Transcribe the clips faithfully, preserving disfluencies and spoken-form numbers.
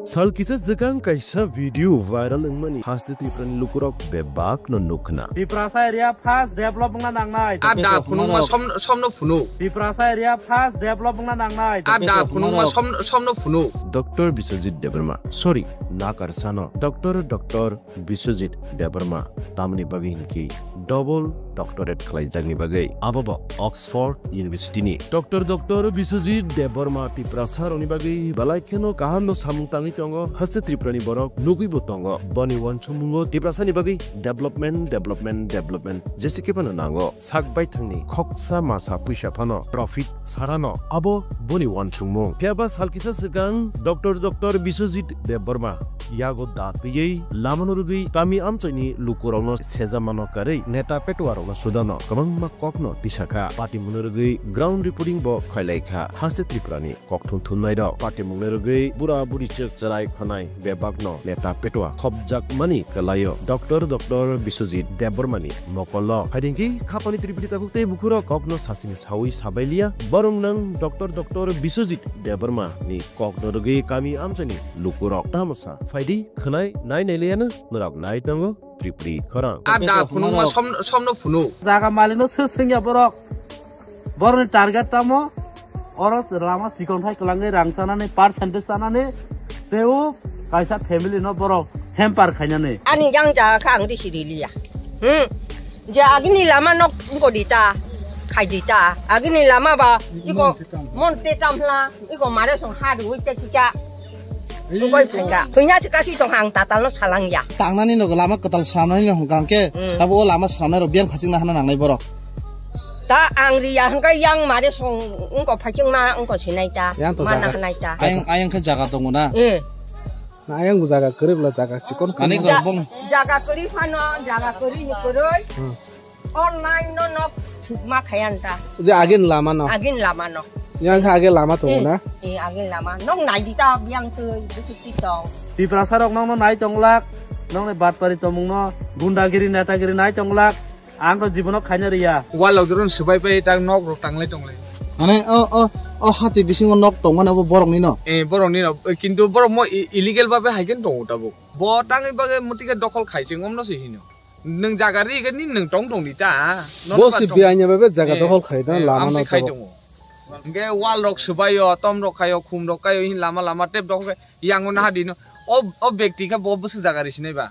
Sal kisa swkang kaisa video viral wngmani haste Tripurani lukurok bebakno nukna. Tiprasa area first develop wngna nangnai. Ada phunukma som-, somno phunu. Tiprasa area first develop wngna nangnai. Ada phunukma som-, somno phunu. Doctor Biswajit Debbarma, sorry, nakar sano. Doctor, Doctor Biswajit Debbarma tamni bagwi hinkhe double doctorate khlaijakni bagwi, abo bo Oxford University ni. Doctor Doctor Biswajit Debbarma Tiprasa rokni bagwi belai kheno kaham no samung tangwi tongo, haste Tripura ni borok nugwi bo tongo. Boni uansukmungo Tiprasa ni bagwi development, development, development jese khe phano nango. Sak baithangni khoksa masa puisa phano profit sarano abo boni uansukmung. Phiya ba sal kisa swkang Doctor Doctor Biswajit Debbarma yago da twiwi lamano rwgwi kami amchaini lukurokno sejamano karwi neta petuarokno sudano kwbangma kokno tisakha. Party mungno rwgwi ground reporting bo khailaikha. Haste Tripurani kok thum thumnairok party mungno rwgwi bura buri chwk chwrai khonai bebakno neta petua khopjakmani kwlaio Doctor Doctor Biswajit Debbarmani mokolno. Haidengki khapani tripiti takhuk tei bukhurok kokno sasini sawi sabailiya. Borok nang Doctor Doctor Biswajit Debbarma ni kokno rwgwi kami amchaini lukurok tamo sa. Phaidi khwnai nai nailiyano norok nai tongo Tripuri khorang. Ada phunukma som-, somno phunu. Jaga malikno sir swngya borok. Borokni target tamo oro lama chikon khai kwlangwi rang chanani, percentage chanani, teo kaisa family no borok hamper khainani. Ani yang jaga kha ang risi riliya. Hmm. Je agini lama nok wngko di ta, khai di ta. Agini lama ba iko mon te tam hla, iko mare song ha rui te kicha. Wngkoi phaikha. Thwina se kasi tong ang tatal no salang ya. Tangnani no lama kwtal swnamnani no hwnkha hwnkhe, hmm, tabo o lama swnamnai rok biyang phachingna hana nangnai borok. Ta ang riya hwnkhe yang mare song wngko phachingma wngko sinai ta. Yang to mana jaga hanai ta. Ayang, ayang khe jaga tongo na? Eh. Na ayang bo jaga kwrwi bwla jaga chikon. Ani kwrwi. Ja-, jaga kwrwi phano, jaga kwrwi ni kwrwi. Hmm. Online no nok thukma khayan ta. Je agin lama no. Agin lama no. Yang kha age lama tongo na? Eh, eh, agin lama. Nok nai di ta biyang twi, busu twi tong. Tiprasa rok nokno nai tonglak, nokni batpari tomungno, gundagiri, netagiri nai tonglak. Ang to jibono khaina riya. Wal rok doron swbai pai tak nok rok tanglai tonglai. Mane o, o, o hati bisingo nok tongmani obo borokni no? Eh, borokni no. Kintu borok mo i-, illegal babe haiken tongo tabuk. Bo tangwi bagwi muti khe dokhol khai se ngomno se hino. Nwng jaga ri khe ni nwng tong tong di ta. Bo si biyaini babe jaga dokhol khai da lama no khai tongo. Hingke wal rok swbaio, tom rok khaio, khum rok khaio, hin lama lama tep dokhol khai yango naha di no. O, o bekti khe bo bwswk jaga ri sinai ba.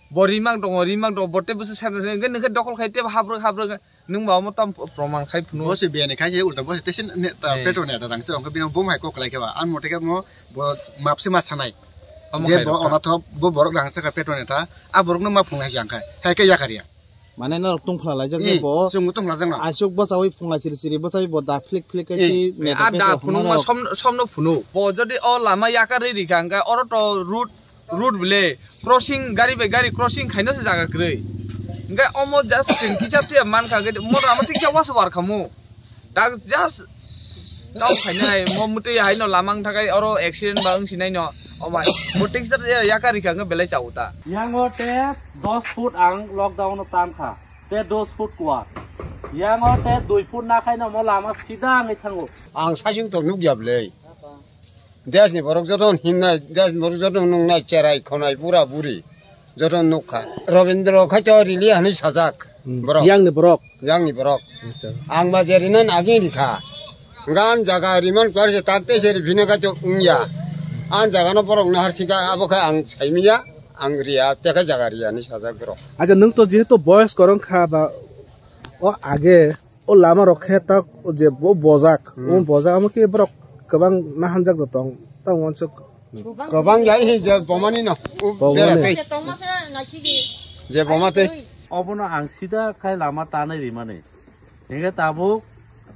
Bo rimang tongo, rimang tongo, bo tep bwswk sep hingke nwng khe dokhol khai tep habrwk habrwk. Nwng ba omo tam proman khai phunu. Bo se biyani khai se ulta bo se tese ne ta petrol ne ta rang se ongkha bini bum hai kok lai khe ba. An mote khe mo bo map se ma sanai. Omo je khai bo rok ta. Ona tho bo borok rang se kha petrol ne ta. A borok no ma phung hai jang khai. Hai khe yakar ya. Mane norok tungphla laijak je bo. Chwng tungphla jak no. Asuk bwchawi phung lai siri siri bwchawi bo da phlik phlik khai si ne ta petrol phunu ma som, som no phunu. Bo jodi o lama yakar ri ri kha hingkha oro to route road bile crossing gari bai gari crossing khaina se jaga kwrwi. Hingke omo just chwng kisa tiya mankha hingke mo lama tiksa wasa war khamu. Dak just tau khainai mo mwtwi haino lama wngthakai oro accident ba wngsinai no. O bai mo tiksa tiya yakari kha hingke belai chao ta. Yango te dos foot ang lockdown no tam kha. Te dos foot kuar. Yango te dui foot na khaino mo lama sida wngwi thango. Ang sajung to nukya bwlwi. Dejni borok joto himnai, dejni borok joto nungnai, cherai khonai, bura buri joto nukha. Robindro khai to rili hani sajak. Hmm. Borok. Yangni borok. Yangni borok. Acha. Ang ba jerinan agi rikha. Gan jaga riman kwarse takte se ribine ka to ungya. An jaga no borok na harsika abo kha ang saimiya, ang riya, teka jaga riya ni sajak borok. Acha, nwng to jehetu boyos korong kha ba o age O lama rok khe tak je bo bojak, hmm, o bojak amo khe borok kwbang nahanjak do tong, tang wansuk. Kwbang ya hi je bomani no, u bera tei. Je boma tei. Obono ang sida khai lama tanai rimani. Hingke tabuk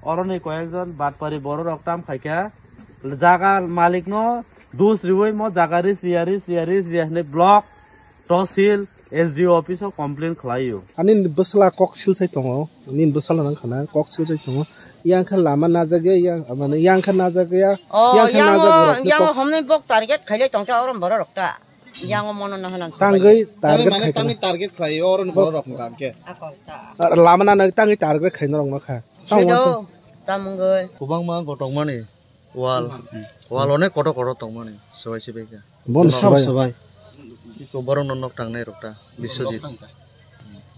oroni koyekjon batpari borok rok tam khaikha, jaga malik no dos riwi mo jaga ris riya, ris riya, ris riya hwnwi block Tosil S D O office o complain khlaio. Ani bwsala kok silsai tongo, nini bwsala nang khana kok silsai tongo. Yang khe lama najak ya, yang, mane yang khe najak ya, oh, yang khe yang najak o, borok ni yang o kok. Homni bok target khailai tongkha orom borok rok ta. Yang o mono nahana. Tangwi target khai tangwi target khlai orom borok rok ni kam khe. Akol ta. Lama na tangwi target khai norok ma kha. Sedo, tamungwi. Kubang ma gotong mani. Wal. Hmm. Wal onek kotor kotor tongmani, swbai swbai kha. Bon Bono swbai. Swbai. Iko borok no nok tangnai rok ta, Biswajit.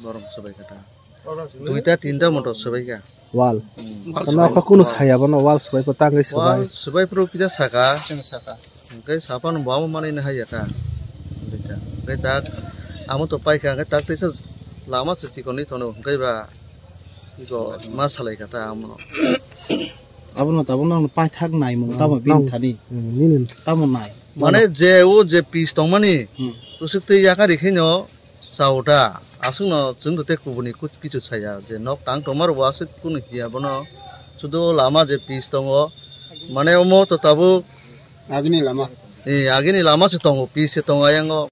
Borok swbai kha ta. Duita tinta motor swbai kha. Wal. Hmm. Wal Ano swbai. Kha kunu Wal. Saya bono wal swbai ko tangwi swbai. Wal swbai pro kita saka. Saka. Hwnkhe sapan bo amo manwi no haiya ta. Hwnkhe ta. Hwnkhe tak amo to paikha hwnkhe tak teisa lama se chikon ni tono hwnkhe ba iko ma salai kha ta amo. Abono tabuk nang paithak naimung tamo bini thani. Hmm, nini. Tamo nai. Mane je o je pis tongmani, hmm, kusuk tei yakari khe no chao da. Aswk no chwng to tei kubuni kut-, kichu saya je nok tang tongma rok bo aswk kunu hiya bono. Sudu lama je pis tongo. Mane omo to tabuk agini lama. Eh, agini lama se tongo, pis se tongo ayango.